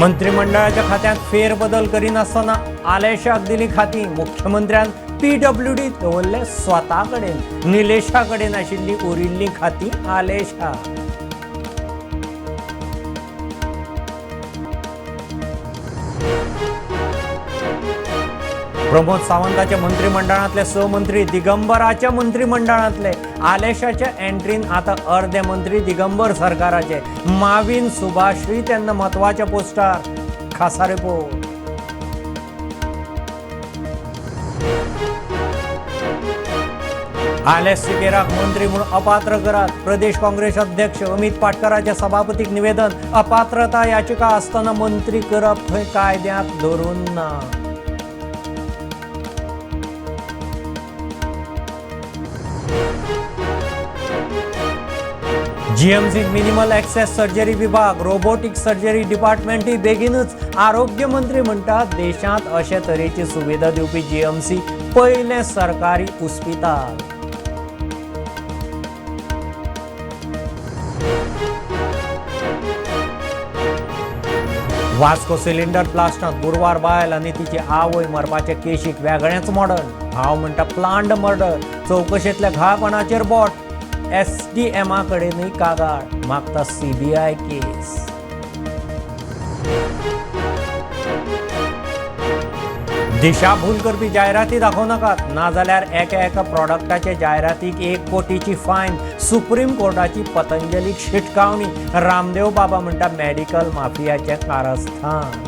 मंत्रिमंडळाच्या खात्यांत फेरबदल करिनासतना आलेशाक दिली खातीं. मुख्यमंत्र्यान पीडब्ल्यूडी दवरले स्वता कडेन. निलेशा कडेन आशिल्ली उरिल्लीं खातीं आलेशा. प्रमोद सावंताच्या मंत्रिमंडळांतले स मंत्री दिगंबराच्या मंत्रिमंडळांतले. आलेशाच्या एंट्रीन आता अर्दे मंत्री दिगंबर सरकाराचे. माविन सुभाषूय तेन्ना म्हत्वाच्या पोस्टार. खासा रिपोर्ट. आलेस सिकेराक मंत्री म्हूण अपात्र करात. प्रदेश काँग्रेस अध्यक्ष अमित पाटकराच्या सभापतीक निवेदन. अपात्रता याचिका आसतना मंत्री करप थंय कायद्यांत धरून ना. जीएमसी मिनिमल ॲक्सेस सर्जरी विभाग, रोबोटीक सर्जरी डिपार्टमेंटय बेगीनच. आरोग्य मंत्री म्हणटात देशांत अशे तरेची सुविधा दिवपी जीएमसी पयलें सरकारी उस्पिताल. वास्को सिलिंडर ब्लास्टांत गुरवार बायल आनी तिची आवय मरपाचे केशीक वेगळेंच मॉडल. हांव म्हणटा प्लान्ड मर्डर. चवकशेंतल्या घाळपणाचेर बोट. एसडीएमा कडेनूय कागाळ. मागता सीबीआय केस. दिशाभूल करपी जायराती दाखोवं नाकात, नाजाल्यार एका एका प्रॉडक्टाचे जायरातीक 1 कोटीची फायन. सुप्रीम कोर्टाची पतंजलीक शिटकावणी. रामदेव बाबा म्हणटा मेडिकल माफियाचें कारस्थान.